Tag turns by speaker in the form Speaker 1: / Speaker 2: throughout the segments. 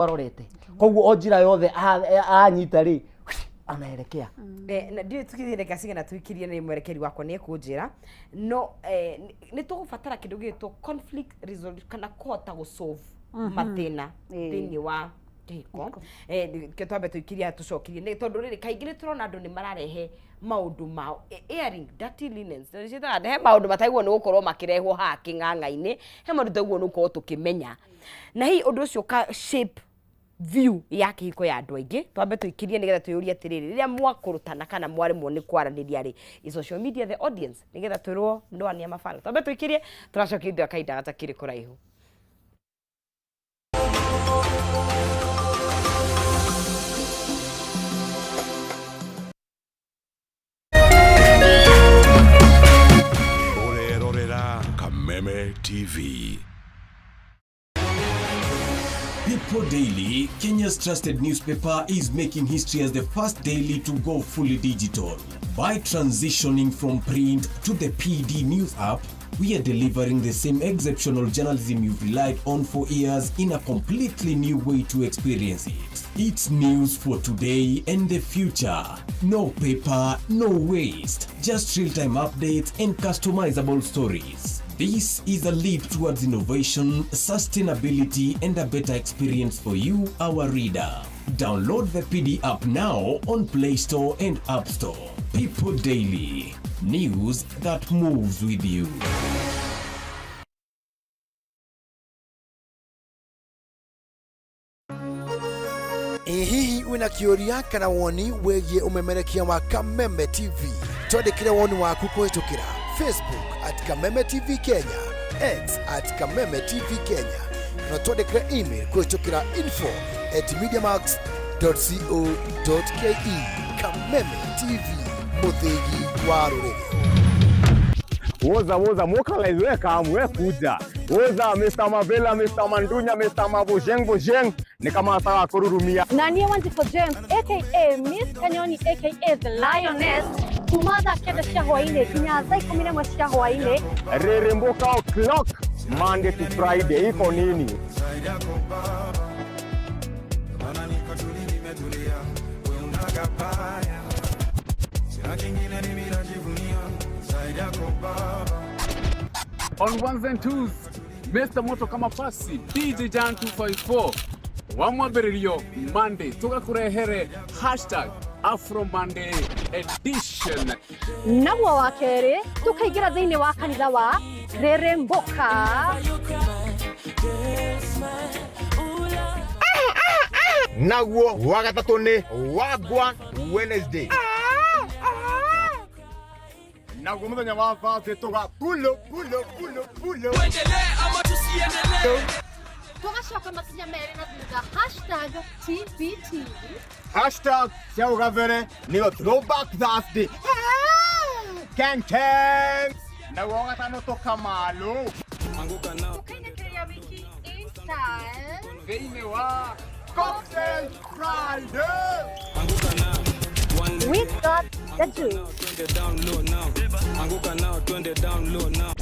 Speaker 1: Arorete koguo o njĩra yothe anyita rĩ, anaelekea.
Speaker 2: Na ndiũĩ tũkĩthiĩ ndagĩka cigana tũikirie, nĩ mwerekeri wakwa nĩ ekũnjĩra, no nĩ tũgũbatara kĩndũ gĩgwĩtwo conflict resolution kana kũhota gũ-solve mathĩna thĩinĩ wa kĩhiko. Reke twambe tũikirie haha tũcokirie, nĩ tondũ rĩrĩ kaingĩ nĩ tũrona andũ nĩ mararehe maũndũ mao, airing dirty linens, nĩ ciĩtaga, he maũndũ matagĩrĩirwo nĩ gũkorwo makĩrehwo haha kĩng'ang'a-inĩ, he maũndũ tũtagĩrĩirwo nĩ gũkorwo tũkĩmenya, na hihi ũndũ ũcio ũka shape view ya kĩhiko ya andũ aingĩ. Twambe tũikirie nĩgetha twĩyũrie atĩrĩrĩ, rĩrĩa mwakũrũtana kana mwaremwo nĩ kwaranĩria rĩ, is social media the audience? Nĩgetha twĩrwo ndoa nĩ ya mabara. Twambe tũikirie, tũracokia indo kahinda gatakĩrĩ kũraihu.
Speaker 3: Ũrerorera Kameme TV.
Speaker 4: People Daily, Kenya's trusted newspaper, is making history as the first daily to go fully digital. By transitioning from print to the PD News app, we are delivering the same exceptional journalism you've relied on for years in a completely new way to experience it. It's news for today and the future. No paper, no waste, just real-time updates and customizable stories. This is a leap towards innovation, sustainability, and a better experience for you, our reader. Download the PD app now on Play Store and App Store. People Daily, news that moves with you.
Speaker 5: Ĩ hihi wĩna kĩũria kana woni wĩgiĩ ũmemerekia wa Kameme TV? Twandĩkĩre woni waku kũhĩtũkĩra Facebook @KamemeTV Kenya, X @KamemeTV Kenya, kana twandĩkĩre email kũhĩtũkĩra info@mediamax.co.ke. Kameme TV, mũthĩgi wa rũrĩrĩ.
Speaker 6: Woza woza mokalize, we kamu we kuja woza Mr. Mavela, Mr. Mandunya, Mr. Mabojeng Bojeng ni kama nataka kururumia.
Speaker 7: Na niĩ Wanjikũ James aka Miss Kanyoni aka The Lioness, kuma thaa 9 cia hwainĩ nginya thaa 11 cia hwainĩ.
Speaker 6: Reremboka o'clock, Monday to Friday, iko nini?
Speaker 8: Zaidi yako baba, maana niko tuli nimetulia, we unagabaya, sina kingine mimi najivunia, zaidi yako baba.
Speaker 9: On ones and twos, Mr. Moto kama pasi, DJ Jan 254 wa mwambĩrĩrio Monday tũgakũrehere #AfroMonday edition.
Speaker 7: Naguo wa kerĩ tũkaingĩra thĩinĩ wa kanitha wa Rĩrĩmbũka.
Speaker 6: Naguo wa gatatũ nĩ Wagwan Wednesday, naguo mũthenya wa Thursday tũga pulo pulo pulo pulo.
Speaker 7: Tũgacoka makinya merĩ na thutha, #TBT.
Speaker 6: Hashtag cia ũgabere nĩyo Throwback Thursday, Ken Ken, naguo wa gatano tũkamalo.
Speaker 7: Tũkainĩkĩria wiki in style
Speaker 9: thĩinĩ wa
Speaker 6: Cocktail Friday.
Speaker 7: We got the juice.
Speaker 8: Anguka nao, twende down low now.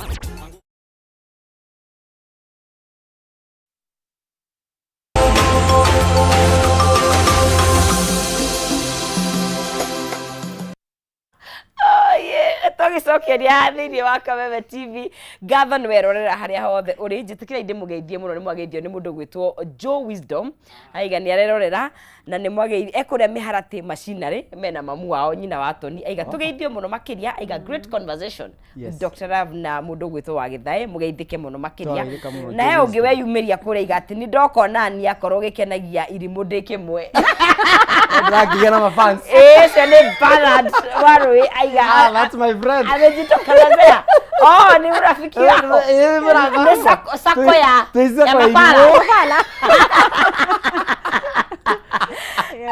Speaker 2: Tũgĩcokeria thĩinĩ wa Kameme TV, ngatho nĩ werorera harĩa hothe ũrĩ. Njĩtĩkĩra indĩ mũgeithie mũno, nĩ mwageithio nĩ mũndũ gwĩtwo Joe Wisdom, aiga nĩ arerorera na nĩ mwageithio ekũrĩa mĩharatĩ macinarĩ mena mamu wao, nyina wa Toni, aiga tũgeithio mũno makĩria, aiga great conversation. Dr. Love na mũndũ gwĩtwo wa Gĩthaĩ, mũgeithĩke mũno makĩria.
Speaker 1: Twageithĩka mũno,
Speaker 2: Na he
Speaker 1: Joe
Speaker 2: ũngĩ weyumĩria kũrĩa, aiga atĩ nĩ ndokona ni akorwo gĩkenagia irimũ ndĩ kĩmwe.
Speaker 1: Ndĩrakĩgĩa na mafans.
Speaker 2: Ĩĩ, ũcio nĩ Bernard Warũĩ, aiga
Speaker 1: Ah, that's my friend.
Speaker 2: Amejitokelezea. Oh, ni urafiki wako.
Speaker 1: Eh, mrafiki.
Speaker 2: Ni sako, sako ya
Speaker 1: Twĩ sako
Speaker 2: ya
Speaker 1: ya
Speaker 2: mapala.
Speaker 1: irimũ.
Speaker 2: Mapala.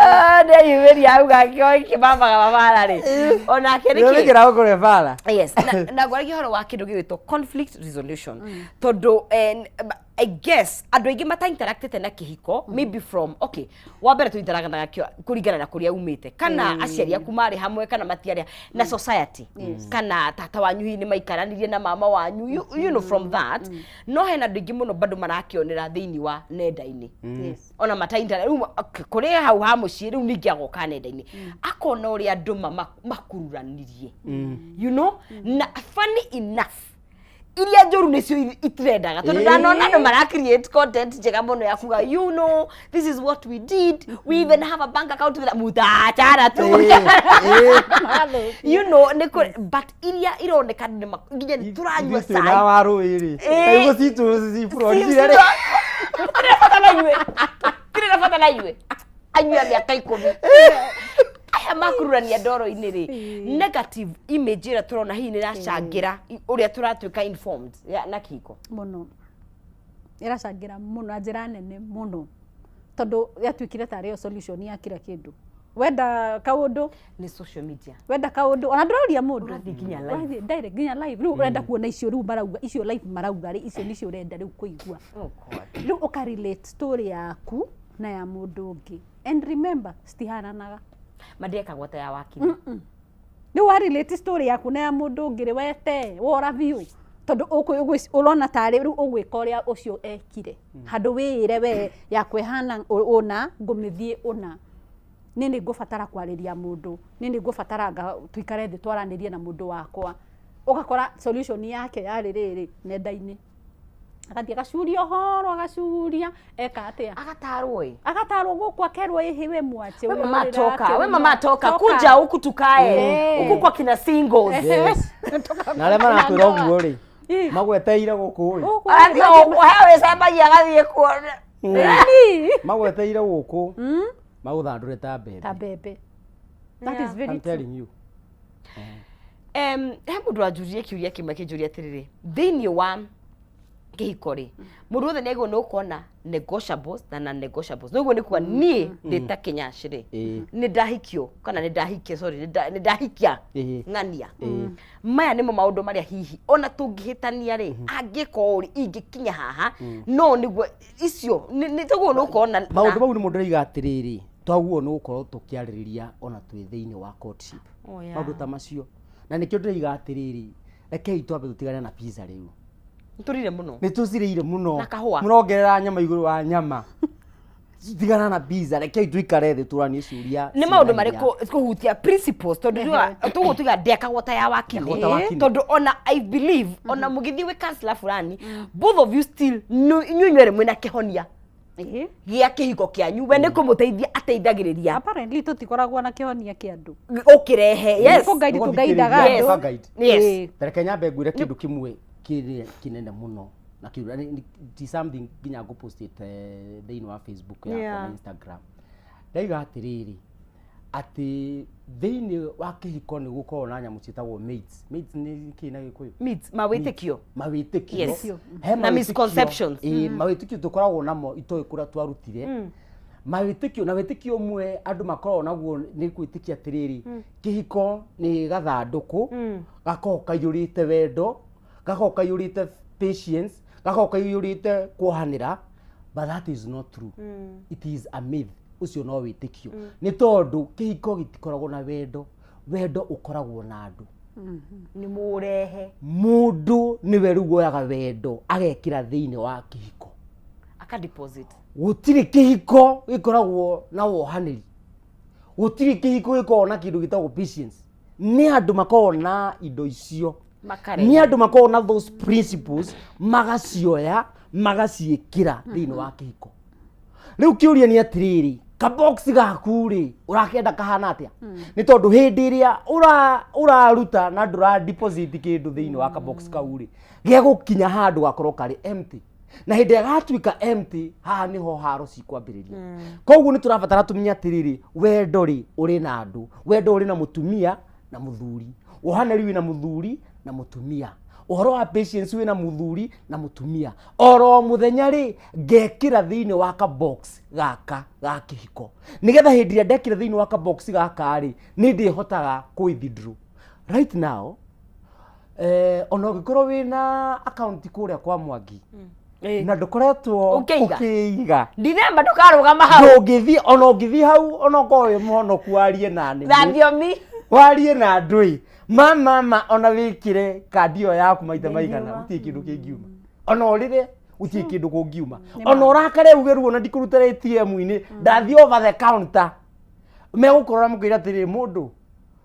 Speaker 2: Ah, nĩeyumĩria auga kĩo kĩmamaga mabara rĩ onake nĩ kĩ
Speaker 1: Nĩwĩkĩra gũkũrĩa bara.
Speaker 2: Yes, na ngwaragia ũhoro wa kĩndũ gĩgwĩtwo conflict resolution, tondũ I guess andũ aingĩ mata interactĩte na kĩhiko, maybe from, okay, wa mbere tũinteractaga nakĩo kũringana na kũrĩa umĩte, kana aciari aku marĩ hamwe kana matiarĩ, na society, kana tata wanyu hihi nĩ maikaranirie na mama wanyu, you know from that. No hena andũ aingĩ mũno bado marakĩonera thĩinĩ wa nenda-inĩ, ona mata rĩu, okay, kũrĩ hau ha mũciĩ, rĩu ningĩ agoka nenda-inĩ akona ũrĩa andũ makururanirie, na funny enough, iria njũru nĩcio itirendaga, tondũ ndanona andũ mara create content njega mũno ya kuga, "This is what we did, we even have a bank account with mutachara tu." Nĩ kũ, but iria ironeka nĩ nginya nĩ tũranyua
Speaker 1: Ithuĩ twĩna
Speaker 2: cai.
Speaker 1: Wa rũĩ rĩ,
Speaker 2: Ĩĩ.
Speaker 1: kaigũ citũ cibũrorire rĩ.
Speaker 2: Tirĩ na bata na inyuĩ, tirĩ na bata na inyuĩ, anyua mĩaka 10 aya makururania ndoro-inĩ rĩ, negative image ĩrĩa tũrona hihi nĩ ĩracangĩra ũrĩa tũratuĩka informed na kĩhiko?
Speaker 10: Mũno, ĩracangĩra mũno na njĩra nene mũno, tondũ yatuĩkire tarĩ yo solution ya kila kĩndũ. Wenda kaũndũ,
Speaker 2: nĩ social media.
Speaker 10: Wenda kaũndũ, ona ndũroria mũndũ.
Speaker 2: Ũrathiĩ nginya live.
Speaker 10: Ũrathiĩ direct nginya live. Rĩu ũrenda kuona icio, rĩu marauga icio live, marauga rĩ, icio nĩcio ũrenda rĩu kũigua.
Speaker 2: Oh God.
Speaker 10: Rĩu ũka relate story yaku na ya mũndũ ũngĩ, and remember, citihananaga.
Speaker 2: Mandĩekagwo ta ya wakiri.
Speaker 10: Rĩu wa relate story yaku na ya mũndũ ũngĩ rĩ, wete wora biũ, tondũ ũrona tarĩ rĩu ũgwĩka ũrĩa ũcio ekire, handũ wĩĩre we yakwa ĩhana ũna, ngũmĩthiĩ ũna. Nĩ ngũbatara kwarĩria mũndũ, nĩ ngũbatara nga tuikare thĩ twaranĩrie na mũndũ wakwa. Ũgakora solution yake yarĩ rĩrĩ nenda-inĩ, agathiĩ agacuria ũhoro, agacuria eka atĩa.
Speaker 2: Agatarwo ĩ.
Speaker 10: Agatarwo gũkũ, akerwo, ĩhĩ we mwache.
Speaker 2: We
Speaker 10: ũyũ
Speaker 2: mama
Speaker 10: ũrĩra
Speaker 2: toka.
Speaker 10: atĩa,
Speaker 2: We mama toka,
Speaker 10: toka.
Speaker 2: Kuja huku tukae huku kwa kina singles.
Speaker 1: Yes. Na arĩa marakwĩra ũguo rĩ, magweteire gũkũ ĩ.
Speaker 10: Gũkũ.
Speaker 2: Arathiĩ gũkũ he wĩcembagia, agathiĩ kuona.
Speaker 1: Magweteire gũkũ magũthandũre ta mbembe.
Speaker 10: Ta mbembe. That is very
Speaker 1: I'm
Speaker 10: true.
Speaker 1: telling you.
Speaker 2: He mũndũ wanjũririe kĩũria kĩmwe, kĩnjũria atĩrĩrĩ, thĩinĩ wa kĩhiko rĩ, mũndũ wothe nĩ agĩrĩirwo nĩ gũkorwo na negotiables na non negotiables. Nĩguo nĩ kuga niĩ ndĩ ta Kĩnyaci rĩ, nĩ ndahikio kana nĩ ndahikia, sorry, nĩ ndahikia ng'ania, maya nĩmo maũndũ marĩa hihi ona tũngĩhĩtania rĩ, angĩka ũũ rĩ, ingĩkinya haha, no nĩguo icio nĩ toguo nĩ ũkorwo na
Speaker 1: Maũndũ mau nĩmo ndĩroiga atĩrĩrĩ, twaguo nĩ gũkorwo tũkĩarĩrĩria ona twĩ thĩinĩ wa courtship.
Speaker 2: Oh, yeah.
Speaker 1: Maũndũ ta macio, na nĩkĩo ndĩroiga atĩrĩrĩ, rekei twambe tũtigane na pizza rĩu.
Speaker 2: Nĩtũrire mũno.
Speaker 1: Nĩ tũcirĩire mũno.
Speaker 2: Na kahũa.
Speaker 1: Mũrongerera nyama igũrũ wa nyama. Tigana na pizza, rekei tũikare thĩ tũranie ciũria
Speaker 2: Nĩ maũndũ
Speaker 1: ciĩna hinya.
Speaker 2: marĩkũ kũhutia principles, tondũ tũgũtuga ndekagwo ta ya wakini?
Speaker 1: Ndekagwo ta wakini.
Speaker 2: Tondũ ona I believe ona mũgĩthiĩ gwĩ counselor fulani, both of you still inyuĩ inyuerĩ mwĩna kĩhonia gĩa kĩhiko kĩanyu, we nĩ kũmũteithia ateithagĩrĩria.
Speaker 10: Apparently tũtikoragwo na kĩhonia kĩa andũ.
Speaker 2: Ũkĩrehe, yes.
Speaker 10: Nĩ kũ-guide
Speaker 1: Nĩ
Speaker 10: tũgaidaga
Speaker 1: gũthikĩrĩria,
Speaker 10: andũ.
Speaker 1: ũka-guide.
Speaker 2: Yes.
Speaker 1: Reke nyambe ngwĩre kĩndũ kĩmwe kĩrĩa kĩnene mũno na kĩu ti something nginya ngũpostĩte thĩinĩ wa Facebook yakwa na Instagram. Ndaiga atĩrĩrĩ, atĩ thĩinĩ wa kĩhiko nĩ gũkoragwo na nyamũ ciĩtagwo mates. Mates nĩ kĩ na Gĩkũyũ?
Speaker 2: Myths, mawĩtĩkio.
Speaker 1: Mawĩtĩkio.
Speaker 2: Yes.
Speaker 1: He
Speaker 2: Na
Speaker 1: mawĩtĩkio-
Speaker 2: misconceptions.
Speaker 1: Ĩĩ, mawĩtĩkio tũkoragwo namo itoĩ kũrĩa twarutire mawĩtĩkio. Na wĩtĩkio ũmwe andũ makoragwo naguo nĩ gwĩtĩkia atĩrĩrĩ, kĩhiko nĩ gathandũkũ gakoragwo kaiyũrĩte wendo, gakoragwo kaiyũrĩte patience, gakoragwo kaiyũrĩte kuohanĩra, but that is not true. It is a myth. Ũcio no wĩtĩkio, nĩ tondũ kĩhiko gĩtikoragwo na wendo. Wendo ũkoragwo na andũ.
Speaker 2: Nĩ mũrehe.
Speaker 1: Mũndũ nĩwe rĩu woyaga wendo agekĩra thĩinĩ wa kĩhiko.
Speaker 2: Aka deposit.
Speaker 1: Gũtirĩ kĩhiko gĩkoragwo na wohanĩri, gũtirĩ kĩhiko gĩkoragwo na kĩndũ gĩtagwo patience. Nĩ andũ makoragwo na indo icio.
Speaker 2: Makarehe.
Speaker 1: Nĩ andũ makoragwo na those principles, magacioya magaciĩkĩra thĩinĩ wa kĩhiko. Rĩu kĩũria nĩ atĩrĩrĩ, kabox gaku rĩ, ũrakenda kahana atĩa? Nĩ tondũ hĩndĩ ĩrĩa ũraruta na ndũra deposit kĩndũ thĩinĩ wa kabox kau rĩ, gegũkinya handũ gakorwo karĩ empty, na hĩndĩ ĩrĩa gatuĩka empty, haha nĩho haro cikwambĩrĩria. Koguo nĩ tũrabatara tũmenye atĩrĩrĩ, wendo rĩ, ũrĩ na andũ. Wendo ũrĩ na mũtumia na mũthuri, wohanĩri wĩna mũthuri na mũtumia, ũhoro wa patience wĩna mũthuri na mũtumia. Oro mũthenya rĩ, ngekĩra thĩinĩ wa kabox gaka ga kĩhiko, nĩgetha hĩndĩ ĩrĩa ndekĩra thĩinĩ wa kabox gaka rĩ, nĩ ndĩhotaga kũ withdraw. Right now, ona ũngĩkorwo wĩna account kũrĩa kwa Mwangi. Na ndũkoretwo
Speaker 2: Ũkĩiga.
Speaker 1: ũkĩiga.
Speaker 2: Ndithemba ndũkarũgama hau.
Speaker 1: Ndũngĩthiĩ ona ũngĩthiĩ hau ona ũkorwo wĩ mũhonoku warie na nĩmĩ.
Speaker 2: Na thiomi.
Speaker 1: Warie na andũ ĩ ma mama ona wĩkĩre kandi ĩyo yaku maita maigana gũtirĩ kĩndũ kĩngiuma, ona ũrĩre gũtirĩ kĩndũ kũngiuma, ona ũrakare uge ruo na ndikũrutĩra ATM-inĩ, ndathiĩ over the counter megũkorora mũkwĩra atĩrĩrĩ, mũndũ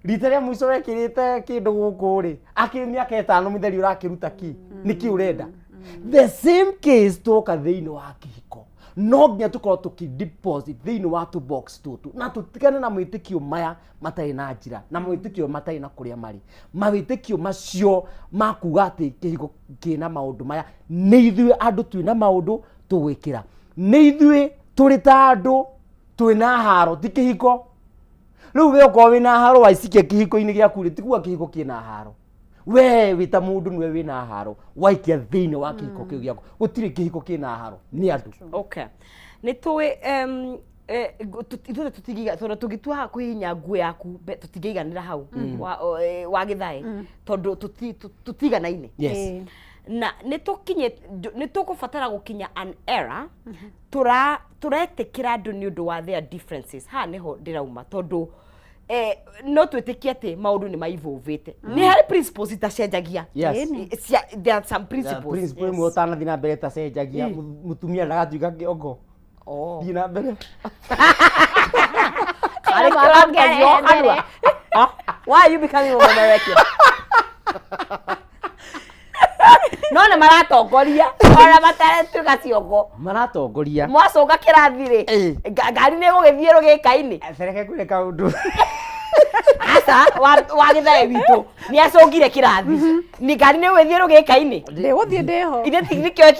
Speaker 1: rita rĩa mũico wekĩrĩte kĩndũ gũkũ rĩ akĩrĩ mĩaka 5 mĩtheri ũrakĩruta kĩ nĩkĩ ũrenda. The same case twoka thĩinĩ wa kĩhiko, no nginya tũkorwo tũkĩ deposit thĩinĩ wa tũ box tũtũ na tũtigane na mwĩtĩkio maya matarĩ na njĩra na mawĩtĩkio matarĩ na kũrĩa marĩ, mawĩtĩkio macio ma kuga atĩ kĩhiko kĩna maũndũ maya. Nĩ ithuĩ andũ twĩna maũndũ tũgwĩkĩra, nĩ ithuĩ tũrĩ ta andũ twĩna haro, ti kĩhiko. Rĩu we okorwo wĩna haro waicikia kĩhiko-inĩ gĩaku rĩ, ti kuga kĩhiko kĩna haro. We wĩ ta mũndũ nĩwe wĩna haro waikia thĩinĩ wa kĩhiko kĩu gĩaku. Gũtirĩ kĩhiko kĩna haro, nĩ andũ.
Speaker 2: Okay, nĩ tũĩ ithuothe tũtingĩiga tondũ tũngĩtua haha kũhihinya nguo yaku tũtingĩiganĩra hau wa gĩthaĩ tondũ tũtiganaine. Na nĩ tũkinye nĩ tũkũbatara gũkinya an era tũretĩkĩra andũ nĩ ũndũ wa their differences. Haha nĩho ndĩrauma tondũ no twĩtĩkie atĩ maũndũ nĩ ma-evolvĩte, nĩ harĩ principles itacenjagia. There are some principles.
Speaker 1: Principle ĩmwe ũtanathiĩ na mbere ĩtacenjagia, mũtumia ndagatuĩka kĩongo. Thiĩ na mbere.
Speaker 2: Arĩ kĩrathi kanua. Why are you becoming mũmemerekia? No nĩ maratongoria ona mataratuĩka ciongo.
Speaker 1: Maratongoria.
Speaker 2: Mwacũnga kĩrathi rĩ, ngari nĩ ĩgũgĩthiĩ rũgĩka-inĩ.
Speaker 1: Reke ngwĩre kaũndũ.
Speaker 2: Aca wa gĩthae witũ nĩ acũngire kĩrathi, nĩ ngari nĩ ĩgũgĩthiĩ rũgĩka-inĩ.
Speaker 10: Ndĩgũthiĩ ndĩho.
Speaker 2: Ithe ti nĩkĩo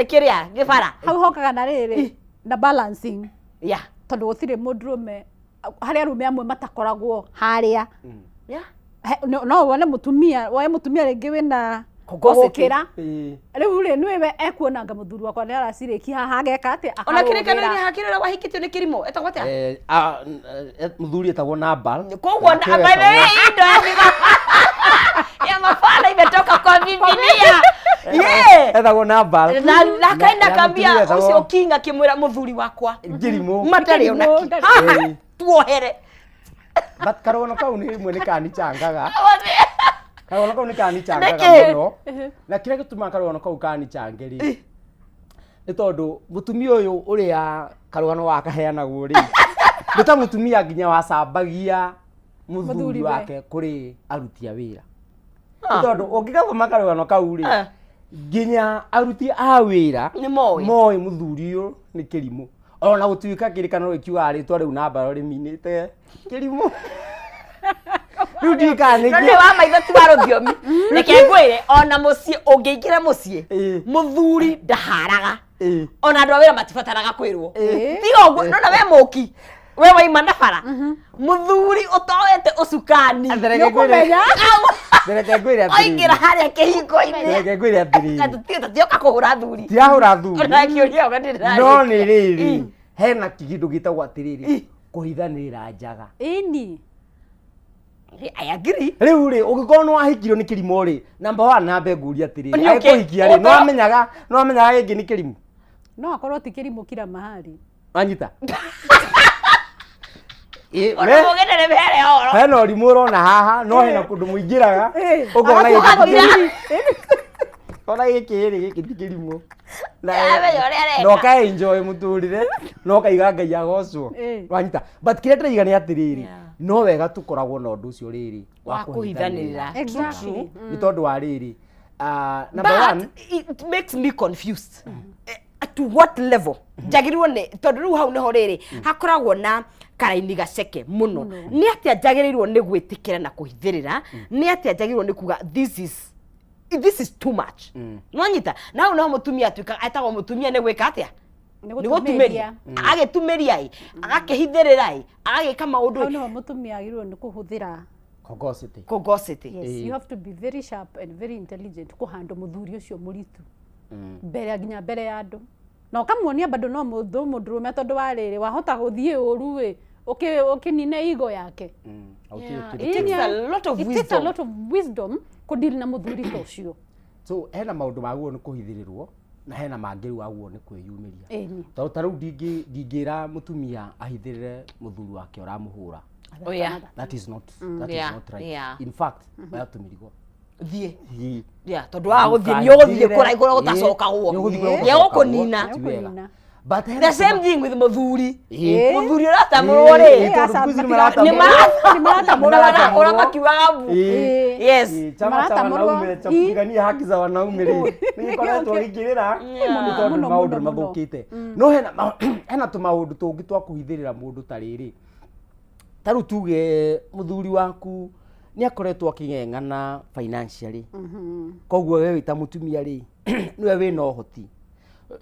Speaker 2: kĩrĩa gĩbara.
Speaker 10: Hau hokaga na rĩrĩ na balancing tondũ gũtirĩ mũndũrũme, harĩ arũme amwe matakoragwo harĩa. No wone mũtumia, woe mũtumia rĩngĩ wĩna
Speaker 2: Kogocity.
Speaker 10: gũkĩra rĩu rĩ nĩwe ekuona anga mũthuri wakwa nĩ aracirĩki haha ageka atĩa?
Speaker 2: Ona kĩrĩkanĩro
Speaker 10: Akarũgĩra.
Speaker 2: hakĩrĩ ũrĩa wahikĩtio nĩ kĩrimũ etagwo atĩa?
Speaker 1: Mũthuri etagwo Nabal.
Speaker 2: Koguo
Speaker 1: Nake
Speaker 2: by the way,
Speaker 1: etagwo-
Speaker 2: hii ndo ya mafala imetoka kwa Biblia. Yeah.
Speaker 1: Etagwo Nabal.
Speaker 2: Na kaenda
Speaker 1: Na
Speaker 2: kambia
Speaker 1: mũtumia etagwo
Speaker 2: ucio king akimwira muthuri wakwa
Speaker 1: Ngirimũ.
Speaker 2: matarĩ ona
Speaker 10: Kĩrimũ,
Speaker 2: ki.
Speaker 10: ndarĩ.
Speaker 2: Haha, tuohere.
Speaker 1: But karũgano kau nĩ rĩmwe nĩ kanichangaga. Karũgano kau nĩ kanichangaga
Speaker 2: Nĩkĩ?
Speaker 1: mũno. Na kĩrĩa gĩtũmaga karũgano kau kanichange rĩ, nĩ tondũ mũtumia ũyũ ũrĩa karũgano gaka kaheanagwo rĩ, nĩ ta mũtumia nginya wacambagia mũthuri
Speaker 10: Mũthuriwe.
Speaker 1: wake kũrĩ aruti a wĩra. Nĩ tondũ ũngĩgathoma karũgano kau rĩ, nginya aruti a wĩra
Speaker 2: Nĩ moĩ.
Speaker 1: moĩ mũthuri ũyũ nĩ kĩrimũ, ona gũtuĩka kĩrĩkanĩro gĩkiugaga rĩtwa rĩu namba rĩminĩte kĩrimũ. Rĩu ndiũĩ kana nĩ
Speaker 2: No nĩ wa maitho ti wa rũthiomi. Reke ngwĩre, ona mũciĩ ũngĩingĩra mũciĩ, mũthuri ndaharaga, ona andũ a wĩra matibataraga kwĩrwo. Tiga ũguo nona we mũki we waima na bara mũthuri ũtoete ũcukani.
Speaker 1: Reke ngwĩre- Reke ngwĩre atĩrĩrĩ.
Speaker 2: Oingĩra harĩa kĩhingo-inĩ.
Speaker 1: Reke ngwĩre atĩrĩrĩ.
Speaker 2: Tutioka kũhũra thuri.
Speaker 1: Tirahũra thuri.
Speaker 2: Ona kĩũria ũga ndĩrarĩ.
Speaker 1: No nĩ rĩrĩ, hena kĩndũ gĩtagwo atĩrĩrĩ, kũhithanĩrĩra njaga.
Speaker 10: Ĩni.
Speaker 2: I agree.
Speaker 1: Rĩu rĩ, ũngĩkorwo nĩ wahikirio nĩ kĩrimũ rĩ, number one nambe ngũrie atĩrĩrĩ,
Speaker 2: Nĩ ũkĩ-
Speaker 1: agĩkũhikia rĩ, nĩwamenyaga gĩkĩ nĩ kĩrimũ?
Speaker 10: No akorwo ti kĩrimũ kila mahali.
Speaker 1: Wanyita?
Speaker 2: Ona mũgenere mere oro.
Speaker 1: Hena ũrimũ ũrona haha, no hena kũndũ mũingĩraga ũkona gĩkĩ
Speaker 2: Agatua
Speaker 1: ti kĩrimũ. Ona gĩkĩ rĩ, gĩkĩ ti kĩrimũ.
Speaker 2: Amenya ũrĩa areka.
Speaker 1: Na ũka enjoy mũtũrĩre na ũkaiga Ngai agocwo. Wanyita? But kĩrĩa ndĩraiga nĩ atĩrĩrĩ, no wega tũkoragwo na ũndũ ũcio rĩrĩ
Speaker 2: Wa kũhithanĩrĩra.
Speaker 10: Exactly.
Speaker 1: Nĩ tondũ wa rĩrĩ, number
Speaker 2: But
Speaker 1: one,
Speaker 2: it makes me confused. To what level njagĩrĩirwo nĩ, tondũ rĩu hau nĩho rĩrĩ hakoragwo na karaini gaceke mũno, nĩ atĩa njagĩrĩirwo nĩ gwĩtĩkĩra na kũhithĩrĩra, nĩ atĩa njagĩrĩirwo nĩ kuga this is too much? Nwanyita? Na hau nĩho mũtumia atuĩka etagwo mũtumia nĩ gwĩka atĩa?
Speaker 10: Nĩ
Speaker 2: nĩ gũtumĩria, agĩtumĩria ĩ, agakĩhithĩrĩra ĩ, agagĩka maũndũ
Speaker 10: Hau
Speaker 2: ĩ.
Speaker 10: nĩho mũtumia agĩrĩirwo nĩ kũhũthĩra
Speaker 1: Kogocity.
Speaker 2: Kogocity.
Speaker 10: Yes, you have to be very sharp and very intelligent kũhandũ mũthuri ũcio mũritũ mbere, nginya mbere ya andũ, na ũkamuonia bado no mũndũ mũndũrũme, tondũ wa rĩrĩ wahota gũthiĩ ũru ĩ ũkĩnine igo yake.
Speaker 2: It takes a lot of
Speaker 10: It takes a
Speaker 2: wisdom.
Speaker 10: lot of wisdom kũdeal na mũthuri ta ũcio.
Speaker 1: So hena maũndũ magĩrĩirwo nĩ kũhithĩrĩrwo. Na hena mangĩ rĩu aguo nĩ kwĩyumĩria.
Speaker 10: Ĩni.
Speaker 1: Tondũ ta rĩu ndingĩra mũtumia ahithĩrĩre mũthuri wake ũramũhũra.
Speaker 2: Oh, yeah.
Speaker 1: That is not, that is not right. In fact, oya tũmĩrigo.
Speaker 2: Thiĩ.
Speaker 1: Thiĩ.
Speaker 2: Yeah, tondũ waga gũthiĩ nĩ ũgũthiĩ kũraihu kũrĩa gũtacokagwo.
Speaker 1: Nĩ ũgũthiĩ kũrĩa
Speaker 2: Nĩ egũkũnina.
Speaker 1: gũtacokagwo, ti wega. But hena
Speaker 2: The same thing with mũthuri.
Speaker 1: Ĩĩ.
Speaker 2: Mũthuri ũratamũrwo rĩ.
Speaker 1: Ĩĩ, tondũ thikũ ici nĩ maratamũrwo.
Speaker 2: Nĩ
Speaker 10: maratamũrwo.
Speaker 2: marakũra makiugaga mbu.
Speaker 1: Ĩĩ.
Speaker 2: Yes.
Speaker 1: Ĩĩ, chama cha
Speaker 10: Maratamũrwo.
Speaker 1: wanaume cha
Speaker 10: Ĩ.
Speaker 1: kupigania haki za wanaume rĩ nĩ gĩkoretwo gĩkĩrĩra nĩ tondũ
Speaker 10: Mũno,
Speaker 1: maũndũ
Speaker 10: mũno,
Speaker 1: nĩ mathũkĩte, no hena tũmaũndũ tũngĩ twa kũhithĩrĩra mũndũ ta rĩrĩ, ta rĩu tuge mũthuri waku nĩ akoretwo akĩng'eng'ana financially, koguo we wĩ ta mũtumia rĩ, nĩwe wĩna ũhoti,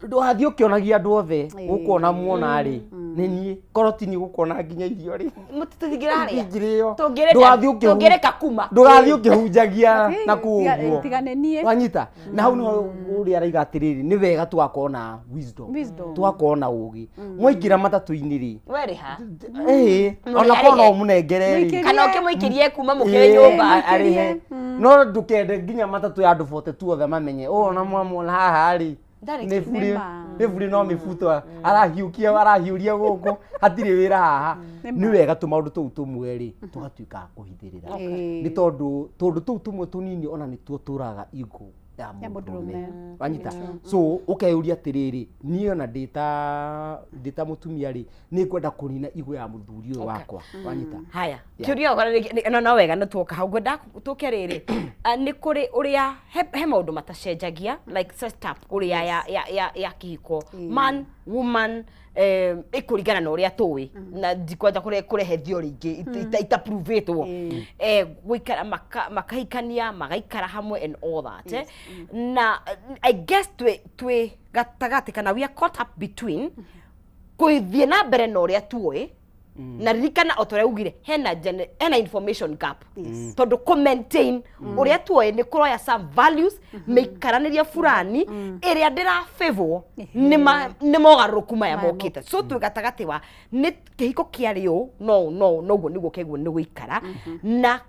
Speaker 1: ndũgathiĩ ũkĩonagia andũ othe gũkuona muona rĩ, nĩ niĩ korwo ti niĩ gũkuona nginya irio rĩ
Speaker 2: Tũtingĩrarĩa.
Speaker 1: ingĩrĩo.
Speaker 2: Tũngĩrĩka tũngĩrĩka kuma.
Speaker 1: Ndũgathiĩ ũkĩhunjagia na kũu ũguo.
Speaker 10: Tigane niĩ.
Speaker 1: Wanyita na hau niho ũrĩa araiga atĩrĩrĩ, nĩ wega tũgakorwo na wisdom,
Speaker 10: Wisdom.
Speaker 1: tũgakorwo na ũgĩ mwaingĩra matatũ-inĩ rĩ.
Speaker 2: We rĩ ha?
Speaker 1: Ĩĩ, ona korwo no ũmũnengere rĩ.
Speaker 10: Mũikĩrie.
Speaker 2: Kana ũkĩmũikĩrie kuma mũkĩrĩ
Speaker 1: Ĩĩ,
Speaker 2: nyũmba.
Speaker 1: arĩhe, no ndũkende nginya matatũ ya andũ 42 othe mamenye ũũ ona mwamwona haha rĩ,
Speaker 2: Ndarĩ
Speaker 1: nĩ burĩ.
Speaker 10: Nĩma.
Speaker 1: Nĩ burĩ, no mĩbuto arahiũkia arahiũria gũkũ, hatirĩ wĩra haha. Nĩ wega tũmaũndũ tũu tũmwe rĩ, tũgatuĩka a kũhithĩrĩra, nĩ tondũ tũndũ tũu tũmwe tũnini ona nĩtuo tũraga igo ya
Speaker 10: Ya
Speaker 1: mũndũrũme.
Speaker 10: mũndũrũme.
Speaker 1: Wanyita, so ũkeyũria atĩrĩrĩ, niĩ ona ndĩ ta mũtumia rĩ, nĩ ngwenda kũnina igo ya mũthuri ũyũ wakwa, wanyita?
Speaker 2: Haya, kĩũria gĩakwa no no wega nĩ tuoka hau, ngwenda tũke rĩrĩ. Ah, nĩ kũrĩ ũrĩa he maũndũ matacenjagia, like setup ũrĩa ya kĩhiko, man, woman, ĩkũringana na ũrĩa tũĩ, na ndikwenda kũrehe theory ingĩ itapruvĩtwo, gũikara makahikania, magaikara hamwe and all that, na I guess twĩ gatagatĩ kana we are caught up between gũthiĩ na mbere na ũrĩa tuoĩ, na ririkana o ta ũrĩa ugire, hena information gap, tondũ kũ maintain ũrĩa tuoĩ nĩ kũroya some values, mĩikaranĩrie fulani ĩrĩa ndĩra favor nĩ mogarũrũku maya mokĩte. So twĩ gatagatĩ wa nĩ kĩhiko kĩarĩ ũũ, no no noguo nĩguo kĩguo nĩ gũikara na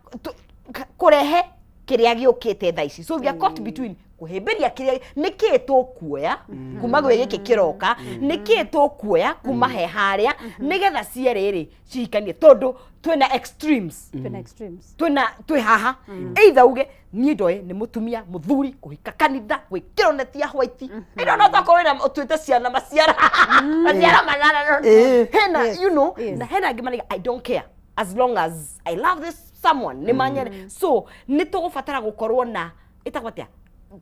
Speaker 2: kũrehe kĩrĩa gĩũkĩte thaa ici. So we are caught between kũhĩmbĩria kĩrĩa nĩ kĩĩ tũkuoya kuma gwĩ gĩkĩ kĩroka, nĩ kĩĩ tũkuoya kuma he harĩa, nĩgetha cierĩ rĩ cihikanie, tondũ twĩna extremes.
Speaker 10: Twĩna extremes.
Speaker 2: Twĩna twĩ haha, either uge niĩ ndoĩ nĩ mũtumia mũthuri kũhika kanitha, gwĩkĩrwo neti ya white ĩno, no tokorwo wĩna ũtuĩte ciana maciara manana. Hena na hena angĩ maraiga, "I don't care as long as I love this someone," nĩ manyene. So nĩ tũgũbatara gũkorwo na ĩtagwo atĩa,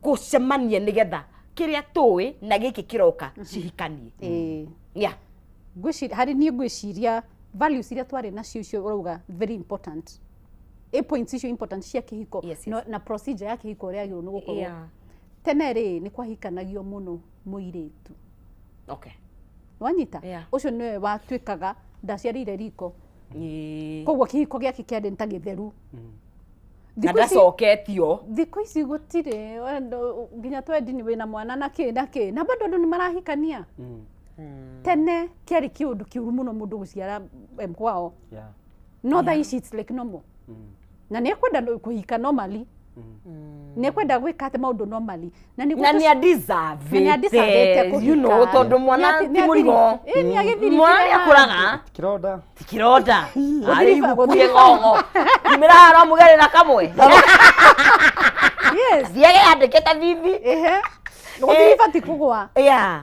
Speaker 2: gũcemania nĩgetha kĩrĩa tũĩ na gĩkĩ kĩroka cihikanie. Yeah.
Speaker 10: Ngwĩciria harĩ niĩ, ngwĩciria values iria twarĩ nacio icio ũrauga very important, a points icio important cia kĩhiko na procedure ya kĩhiko ũrĩa yagĩrĩirwo nĩ gũkorwo. Tene rĩ, nĩ kwahikanagio mũno mũirĩtu. Wanyita?
Speaker 2: Yeah.
Speaker 10: Ũcio nĩwe watuĩkaga ndaciarĩire riko, koguo kĩhiko gĩake kĩarĩ ta gĩtheru.
Speaker 2: Na
Speaker 10: Thikũ ici-
Speaker 2: ndacoketio.
Speaker 10: Thikũ ici gũtirĩ nginya twendi nĩ wĩna mwana na kĩ na kĩ, na bado andũ nĩ marahikania. Tene kĩarĩ kĩũndũ kĩũru mũno mũndũ gũciara kwao, no thaa ici it's like normal, na nĩ ekwenda kũhika normally, nĩ ekwenda gwĩka atĩ maũndũ normally, na nĩguo
Speaker 2: Na nĩ
Speaker 10: na nĩ adeservĩte
Speaker 2: adeservĩte
Speaker 10: kũhika.
Speaker 2: Tondũ mwana ti mũrigo.
Speaker 10: Ĩ, nĩ agĩthirikire
Speaker 2: Mwana nĩ akũraga.
Speaker 10: handũ.
Speaker 1: Kironda.
Speaker 2: Ti kĩronda. Arĩ igukuye
Speaker 10: Gũthiriba-
Speaker 2: ng'ong'o imĩra haha mũgerera kamwe. Thiage yandĩkĩte bibi.
Speaker 10: Ehe, gũthiriba ti kũgwa.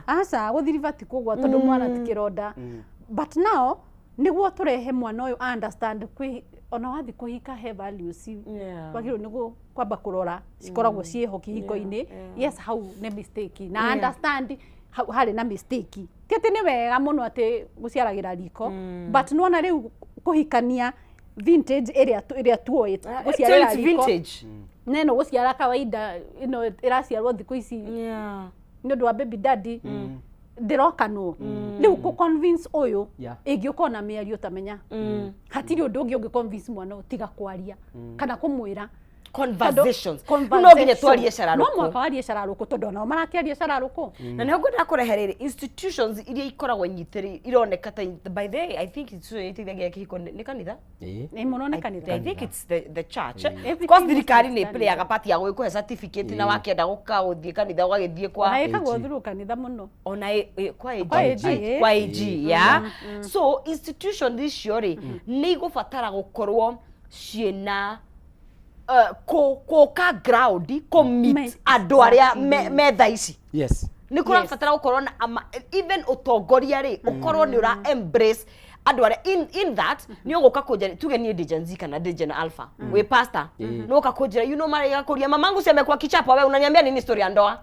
Speaker 10: Aca, gũthiriba ti kũgwa, tondũ mwana ti kĩronda. But now nĩguo tũrehe mwana ũyũ understand kwĩ ona wathiĩ kũhika he values wagĩrĩirwo nĩ kwamba kũrora cikoragwo ciĩho kĩhiko-inĩ. Yes, hau nĩ mistake na understand hau harĩ na mistake, ti atĩ nĩ wega mũno atĩ gũciaragĩra riko, but nĩwona rĩu kũhikania vintage ĩrĩa tuoĩ gũciarĩra
Speaker 2: It's
Speaker 10: riko
Speaker 2: vintage.
Speaker 10: neno gũciara kawaida ĩno ĩraciarwo thikũ ici nĩ ũndũ wa baby daddy ndĩrokanwo rĩu kũ convince ũyũ ĩngĩũka ona mĩario tamenya hatirĩ ũndũ ũngĩ ũngĩ convince mwana ũyũ tiga kwaria kana kũmwĩra.
Speaker 2: Conversations.
Speaker 10: Tondũ-
Speaker 2: No nginya twarie cararũkũ.
Speaker 10: No mũhaka warie cararũkũ tondũ onao marakĩaria cararũkũ.
Speaker 2: Na nĩho ngwendaga kũrehe rĩrĩ, institutions iria ikoragwo nyitĩrĩ ironeka ta, by the way, I think institution iteithagia kĩhiko nĩ kanitha.
Speaker 10: Nĩ mũno nĩ kanitha.
Speaker 2: I think it's the church.
Speaker 10: Everything
Speaker 2: Of course
Speaker 10: is
Speaker 2: thirikari nĩ
Speaker 10: kanitha.
Speaker 2: playaga part ya gũgĩkũhe certificate na wakĩenda gũka gũthiĩ kanitha ũgagĩthiĩ kwa
Speaker 10: Ona ĩkagwo through kanitha mũno.
Speaker 2: Ona kwa AG.
Speaker 10: Kwa AG, ĩ.
Speaker 2: Kwa AG, yeah. So institution icio rĩ, nĩ igũbatara gũkorwo ciĩna kũka ground kũ meet andũ arĩa me thaa ici. Nĩ kũrabatara gũkorwo na even ũtongoria rĩ, ũkorwo nĩ ũra embrace andũ arĩa in that nĩ ũgũka kũnjĩra, tuge niĩ ndĩ Gen Z kana ndĩ Gen Alpha, wĩ pastor, nĩ ũka kũnjĩra, you know, marĩa kũria mamangu si amekuwa kichapa, we unaniambia nini story ya ndoa?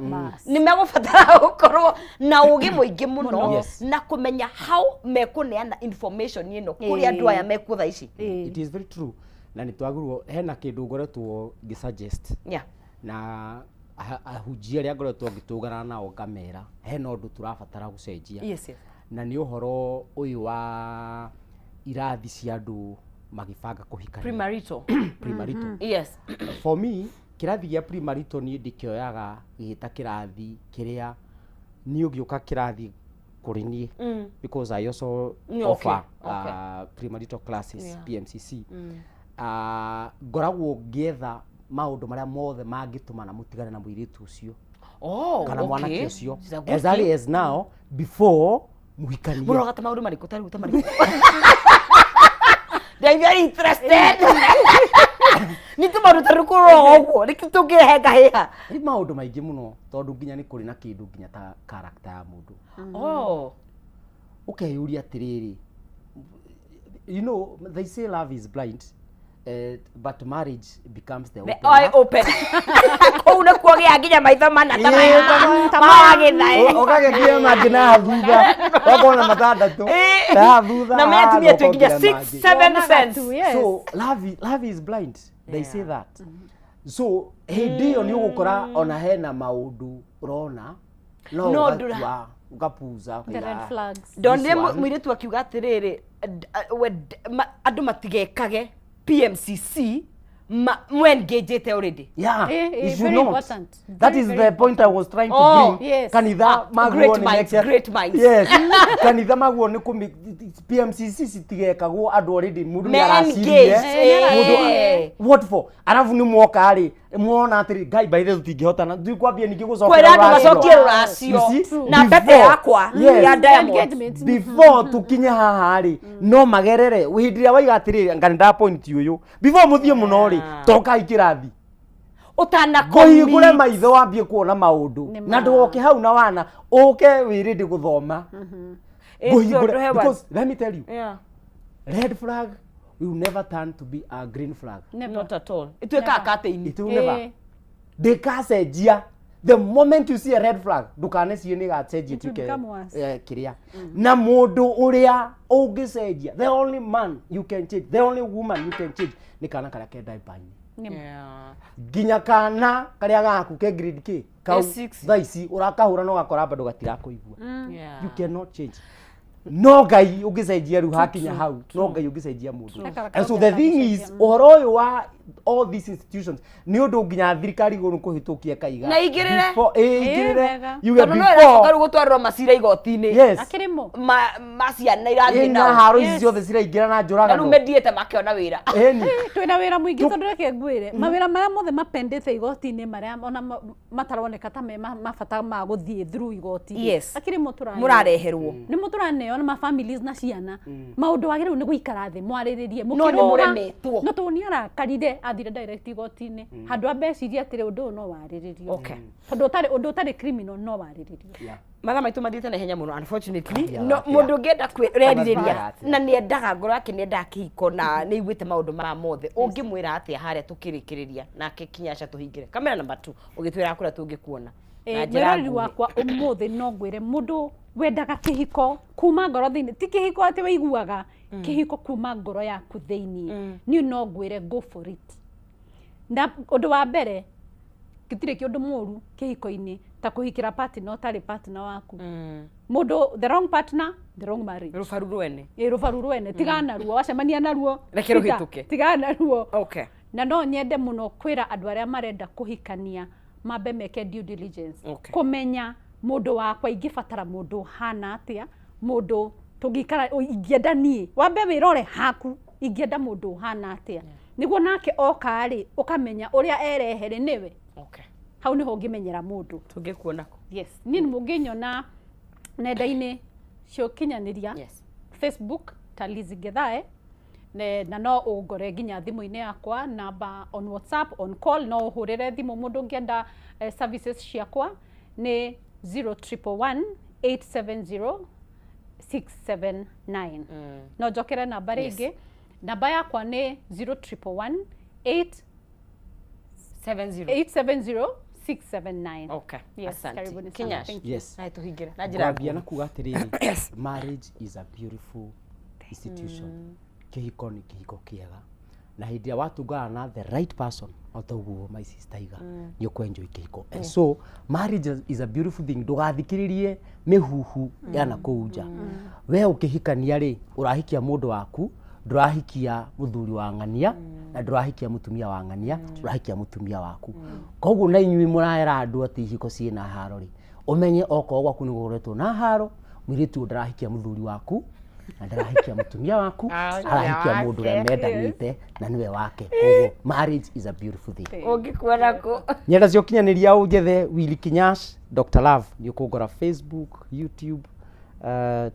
Speaker 2: Nĩ megũbatara gũkorwo na ũgĩ mũingĩ mũno na kũmenya how mekũneana information ĩno kũrĩ andũ aya mekuo thaa ici.
Speaker 1: It is very true, na nĩ twagĩrĩirwo, hena kĩndũ ngoretwo ngĩ suggest na ahunjia arĩa ngoretwo ngĩtũngana nao ngamera hena ũndũ tũrabatara gũcenjia. Na nĩ ũhoro ũyũ wa irathi cia andũ magĩbanga kũhikania.
Speaker 2: Premarital.
Speaker 1: Premarital. For me, kĩrathi gĩa premarital niĩ ndĩkĩoyaga gĩta kĩrathi kĩrĩa niĩ ũngĩũka kĩrathi kũrĩ niĩ, because I also offer premarital classes, PMCC. Ngoragwo ngĩetha maũndũ marĩa mothe mangĩtũma na mũtigane na mũirĩtu ũcio kana mwanake ũcio
Speaker 2: It's a good
Speaker 1: as early
Speaker 2: thing.
Speaker 1: as now, before mũhikanie.
Speaker 2: Mũroga ta maũndũ marĩkũ, ta rĩu ta marĩkũ? They very interested. Nĩ tũmaũndũ ta rĩu kũroga ũguo nĩkĩ tũngĩrehe ngahĩha?
Speaker 1: Nĩ maũndũ maingĩ mũno, tondũ nginya nĩ kũrĩ na kĩndũ nginya ta character ya mũndũ. Ũkeyũria atĩrĩrĩ, you know they say love is blind, but marriage becomes the
Speaker 2: The
Speaker 1: opener.
Speaker 2: Eye open. Kũu nĩkuo gĩa nginya maitho mana ta maya
Speaker 1: Ta
Speaker 2: mawagĩtha.
Speaker 1: Ũgagĩkia mangĩ na thutha, ũkona matandatũ na thutha.
Speaker 2: Na menya tumia twĩ nginya 6 7
Speaker 10: Wonaga
Speaker 2: cents.
Speaker 10: tu, yes.
Speaker 1: So love is blind, they say that. So hĩndĩ ĩyo nĩ ũgũkora ona hena maũndũ ũrona no
Speaker 2: No
Speaker 1: ũgatua, ũgapuza.
Speaker 10: The red flags.
Speaker 2: Ndonire
Speaker 1: This one.
Speaker 2: mũirĩtu akiuga atĩrĩrĩ, andũ matigekage PMCC mwengagete already.
Speaker 1: Yeah, you should
Speaker 10: Very
Speaker 1: not.
Speaker 10: important.
Speaker 1: That
Speaker 10: Very,
Speaker 1: is
Speaker 10: very
Speaker 1: the point I was trying to bring. Kanitha maguo
Speaker 2: Great
Speaker 1: nĩ
Speaker 2: minds, great minds.
Speaker 1: Yes. Kanitha maguo nĩ kũmi PMCC citigekagwo andũ already mũndũ
Speaker 2: Me
Speaker 1: nĩ aracirie.
Speaker 2: engaged,
Speaker 1: Mũndũ what for? Arabu nĩ mwoka rĩ, mwona atĩrĩ, Ngai, by the way, tũtingĩhotana. Tũkwambia ningĩ gũcokera
Speaker 2: Kwĩra andũ
Speaker 1: rũracio.
Speaker 2: macokie rũracio.
Speaker 1: You see?
Speaker 2: Na mbete yakwa ya Diamond.
Speaker 10: Engagement.
Speaker 1: Before tukinye haha rĩ, no magerere hĩndĩ ĩrĩa waiga atĩrĩrĩ, anga nĩ nda point ũyũ before mũthiĩ mũno rĩ, tokai kĩrathi
Speaker 2: Ũtana
Speaker 1: kũhingũre
Speaker 2: commit.
Speaker 1: maitho wambie kuona maũndũ
Speaker 10: Nĩ
Speaker 1: na
Speaker 10: ma.
Speaker 1: ndũgoke hau na wana ũke wĩrĩndĩ gũthoma.
Speaker 2: Tondũ he
Speaker 1: Ngũhingũre, because let me tell you, red flag will never turn to be a green flag.
Speaker 10: Never.
Speaker 2: Not at all. Ĩtuĩkaga curtain.
Speaker 1: It will never, ndĩkacenjia. The moment you see a red flag, ndũkanecirie nĩ ĩgacenjia
Speaker 10: It will
Speaker 1: ĩtuĩke
Speaker 10: become worse.
Speaker 1: kĩrĩa na mũndũ ũrĩa ũngĩcenjia, the only man you can change, the only woman you can change, nĩ kana karĩa ke diaper-inĩ.
Speaker 10: Nĩ ma.
Speaker 1: Nginya kana karĩa gaku ke grade K kau
Speaker 2: K6.
Speaker 1: thaa ici ũrakahũra no gakora bado gatirakũigua. You cannot change. No Ngai ũngĩcenjia rĩu hakinya hau, no Ngai ũngĩcenjia mũndũ.
Speaker 10: True.
Speaker 1: And so the thing is, ũhoro ũyũ wa all these institutions nĩ ũndũ nginya thirikari gũrũ kũhĩtũkia kaiga
Speaker 2: Na igĩrĩre.
Speaker 1: Before, ĩ, igĩrĩre.
Speaker 10: Wega.
Speaker 1: Yuge
Speaker 2: Tondũ no ĩracoka
Speaker 1: before
Speaker 2: rĩu gũtwarĩrwo macira igoti-inĩ.
Speaker 10: Akĩrĩ mo.
Speaker 2: Ma ciana irathiĩ
Speaker 1: Ĩ, na
Speaker 2: nao.
Speaker 1: haro ici ciothe ciraingĩra na
Speaker 2: Na rĩu
Speaker 1: njũragano.
Speaker 2: mendiĩte makĩona wĩra.
Speaker 1: Ĩni.
Speaker 10: Twĩna wĩra mũingĩ, tondũ reke ngwĩre, mawĩra marĩa mothe mapendete igoti-inĩ, marĩa ona mataroneka ta me mabata ma gũthiĩ through igoti, akĩrĩ mo tũraneo.
Speaker 2: Mũrareherwo.
Speaker 10: Nĩ mo tũraneo na ma families na ciana. Maũndũ wagĩrĩirwo nĩ gũikara thĩ mwarĩrĩrie.
Speaker 2: No nĩ
Speaker 10: Mũkĩrũga.
Speaker 2: mũremetwo.
Speaker 10: No tondũ nĩ arakarire, athire direct igoti-inĩ handũ ambe ecirie atĩrĩ, ũndũ ũyũ no warĩrĩrio. Tondũ ũtarĩ ũndũ ũtarĩ criminal no warĩrĩrio.
Speaker 2: Mathaa maitũ mathiĩte na ihenya mũno, unfortunately.
Speaker 1: Atĩa,
Speaker 2: No
Speaker 1: atĩa.
Speaker 2: mũndũ ũngĩenda kwĩrerirĩria
Speaker 1: Atĩa.
Speaker 2: na nĩendaga ngoro yake nĩendaga kĩhiko na nĩ aiguĩte maũndũ maya mothe, ũngĩmwĩra atĩa harĩa tũkĩrĩkĩrĩria nake Kinyasha tũhingĩre kamera number 2 ũgĩtwĩra kũrĩa tũngĩkuona na njĩra
Speaker 10: Mwĩroreri
Speaker 2: nguhĩ.
Speaker 10: wakwa, ũmũthĩ no ngwĩre mũndũ wendaga kĩhiko kuma ngoro thĩinĩ, ti kĩhiko atĩ wĩiguaga, kĩhiko kuma ngoro yaku thĩinĩ, niĩ no ngwĩre go for it. Na ũndũ wa mbere, gĩtirĩ kĩũndũ mũru kĩhiko-inĩ ta kũhikĩra partner ũtarĩ partner waku. Mũndũ, the wrong partner, the wrong marriage.
Speaker 2: Rũbaru rwene.
Speaker 10: Ĩ, rũbaru rwene, tigana naruo, wacemania naruo
Speaker 2: Reke
Speaker 10: Peter,
Speaker 2: rũhĩtũke.
Speaker 10: tigana naruo. Na no nyende mũno kwĩra andũ arĩa marenda kũhikania mambe meke due diligence.
Speaker 2: Okay.
Speaker 10: Kũmenya mũndũ wakwa ingĩbatara mũndũ ũhana atĩa, mũndũ tũngĩikara ingĩenda niĩ, wambe wĩrore haku, ingĩenda mũndũ ũhana atĩa, nĩguo nake oka rĩ, ũkamenya ũrĩa erehe rĩ nĩwe.
Speaker 2: Okay.
Speaker 10: Hau nĩho ũngĩmenyera mũndũ.
Speaker 2: Tũngĩkuona kũ?
Speaker 10: Yes, niĩ nĩ mũngĩnyona nenda-inĩ cia ũkinyanĩria.
Speaker 2: Yes.
Speaker 10: Facebook ta Lizzy Gethae, na no ũngore nginya thimũ-inĩ yakwa, namba on WhatsApp, on call, no ũhũrĩre thimũ mũndũ ũngĩenda services ciakwa nĩ 0111 870 679. No njokere namba rĩngĩ. Namba yakwa nĩ 0111 8
Speaker 2: 70
Speaker 10: 870 679.
Speaker 2: Okay.
Speaker 10: Yes,
Speaker 2: Asante.
Speaker 10: karibuni sana.
Speaker 2: Kinyash.
Speaker 10: Thank you.
Speaker 1: Yes.
Speaker 2: Na tũhingĩre na njĩra
Speaker 1: Ngwambia na kuga atĩrĩrĩ, marriage is a beautiful institution. Kĩhiko nĩ kĩhiko kĩega, na hĩndĩ ĩrĩa watungana na the right person, o ta ũguo my sister iga, nĩ ũkwenjoy kĩhiko. And so marriage is a beautiful thing. Ndũgathikĩrĩrie mĩhuhu ya nakũu nja. We ũkĩhikania rĩ, ũrahikia mũndũ waku, ndũrahikia mũthuri wa ng'ania na ndũrahikia mũtumia wa ng'ania, ũrahikia mũtumia waku. Koguo na inyuĩ mũraera andũ atĩ ihiko ciĩna haro rĩ, ũmenye okorwo gwaku nĩ gũkoretwo na haro, mũirĩtu ũyũ ndarahikia mũthuri waku na ndarahikia mũtumia waku, arahikia mũndũ ũrĩa mendanĩte na nĩwe wake. Koguo marriage is a beautiful thing.
Speaker 2: Ũngĩkuona kũ?
Speaker 1: Nyenda cia ũkinyanĩria ũnjethe Willy Kinyash Dr. Love, nĩ ũkũngora Facebook, YouTube,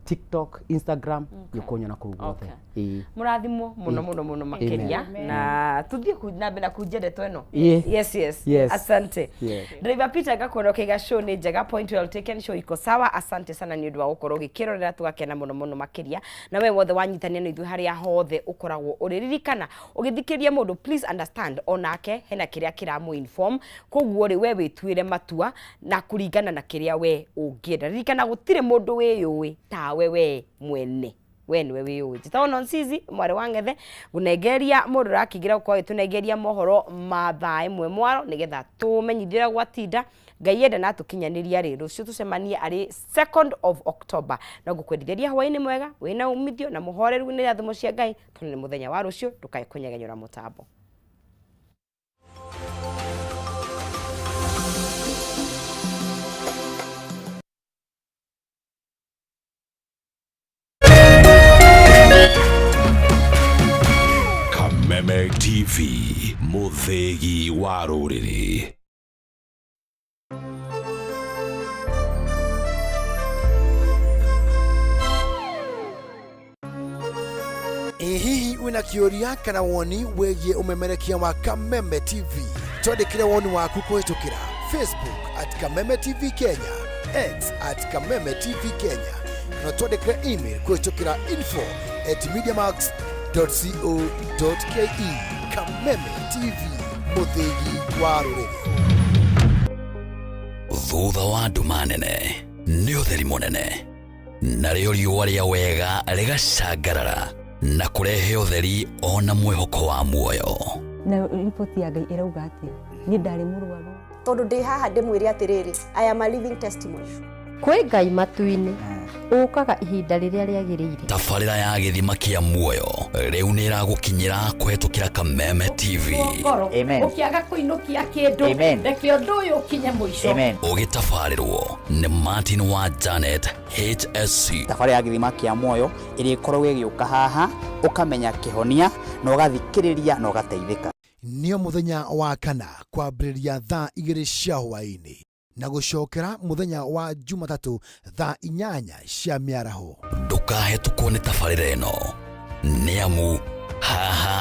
Speaker 1: TikTok, Instagram, nĩ ũkũnyona kũu guothe. Ĩĩ.
Speaker 2: Mũrathimwo mũno mũno mũno makĩria, na tuthiĩ na mbere na kunjia ndeto ĩno.
Speaker 1: Ĩĩ.
Speaker 2: Yes, yes.
Speaker 1: Yes.
Speaker 2: Asante.
Speaker 1: Yeah.
Speaker 2: Driver Peter, ngakuona ũkĩiga show nĩ njega, point well taken, show iko sawa. Asante sana nĩ ũndũ wa gũkorwo ũgĩkĩrorera, tũgakena mũno mũno makĩria. Na we wothe wanyitania na ithuĩ harĩa hothe ũkoragwo ũrĩ, ririkana ũgĩthikĩrĩria mũndũ, please understand onake hena kĩrĩa kĩramũ inform. Koguo rĩ, we wĩtuĩre matua na kũringana na kĩrĩa we ũngĩenda. Ririkana gũtirĩ mũndũ wĩyũĩ tawe we mwene, we nĩwe wĩyũĩ. Njĩtagwo Nonsizi mwarĩ wa Ng'ethe, ngũnengereria mũndũ ũrakĩingĩra gũkorwo agĩtũnengeria mohoro ma thaa 1 mwaro, nĩgetha tũmenyithie ũrĩa gwatinda. Ngai enda na tũkinyanĩria rĩ, rũciũ tũcemanie arĩ 2nd of October. No ngũkwendithĩria hwaĩ-inĩ mwega wĩna umithio na mũhoreru nĩ irathimo cia Ngai, tondũ nĩ mũthenya wa rũciũ. Ndũkae kũnyegenyũra mũtambo.
Speaker 3: Kameme TV, mũthĩgi wa rũrĩrĩ.
Speaker 5: Ĩ hihi wĩna kĩũria kana woni wĩgiĩ ũmemerekia wa Kameme TV? Twandĩkĩre woni waku kũhĩtũkĩra Facebook at Kameme TV Kenya, X at Kameme TV Kenya, na twandĩkĩre email kũhĩtũkĩra info@mediamax.co.ke. Kameme TV, mũthĩgi wa rũrĩrĩ.
Speaker 11: Thutha wa nduma nene nĩ ũtheri mũnene, narĩo riũa rĩa wega rĩgacangarara na kũrehe ũtheri ona mwĩhoko wa muoyo.
Speaker 12: Na riboti ya Ngai ĩrauga atĩa? Niĩ ndarĩ mũrwaru.
Speaker 13: Tondũ ndĩ haha ndĩmwĩre atĩrĩrĩ, I am a living testimony.
Speaker 14: Kwĩ Ngai matu-inĩ ũkaga ihinda rĩrĩa rĩagĩrĩire.
Speaker 11: Tabarĩra ya gĩthima kĩa muoyo rĩu nĩ ĩragũkinyĩra kũhetũkĩra Kameme TV.
Speaker 15: Ngoro ũkĩaga kũinũkia kĩndũ, reke ũndũ ũyũ ũkinye mũico.
Speaker 11: Ũgĩtabarĩrwo nĩ Martin wa Janet HSC.
Speaker 16: Thabarĩ ya gĩthima kĩa muoyo ĩrĩa ĩkoragwo ĩgĩũka haha, ũkamenya kĩhonia na ũgathikĩrĩria na ũgateithĩka.
Speaker 5: Nĩo mũthenya wa kana kwambĩrĩria thaa 2 cia hwaĩ-inĩ na gũcokera mũthenya wa Jumatatũ thaa 8 cia mĩaraho.
Speaker 11: Ndũkahetũkwo nĩ tabarĩra ĩno, nĩ amu haha